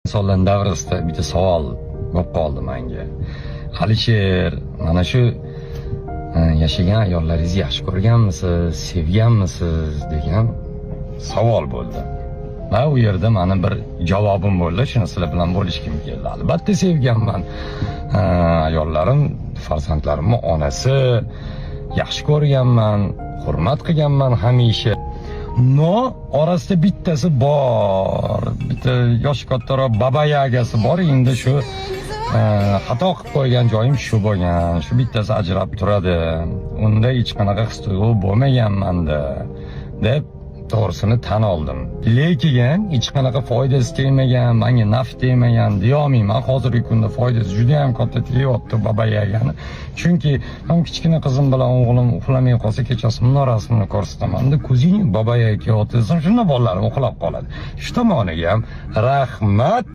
Insonlar davrasida bitta savol bo'lib qoldi menga. Alisher, mana shu yashagan ayollaringizni yaxshi ko'rganmisiz, sevganmisiz degan savol bo'ldi. Va u yerda mani bir javobim bo'ldi, shuni sizlar bilan bo'lishgim keldi. Albatta sevganman. Ayollarim, farzandlarimni onasi, yaxshi ko'rganman, hurmat qilganman hamisha. Но, orasida bittasi bor. Bitta yoshi kattaroq баба яга si bor. Endi shu xato qilib qo'ygan joyim shu bo'lgan. Shu bittasi ajrab turadi. Unda hech qanaqa his tuyg'u bo'lmagan manda deb to'g'risini tan oldim. Lekin hech qanaqa foydasi tegmagan, menga naf tegmagan deyolmayman. Hozirgi kunda foydasi juda ham katta tegyapti баба яга ni. Chunki ham kichkina qizim bilan o'g'lim uxlamay qolsa, kechasi bundoq rasmini ko'rsataman-da, ko'zing баба яга kelyapti desam, shunda bolalarim uxlab qoladi. Shu tomoniga ham rahmat.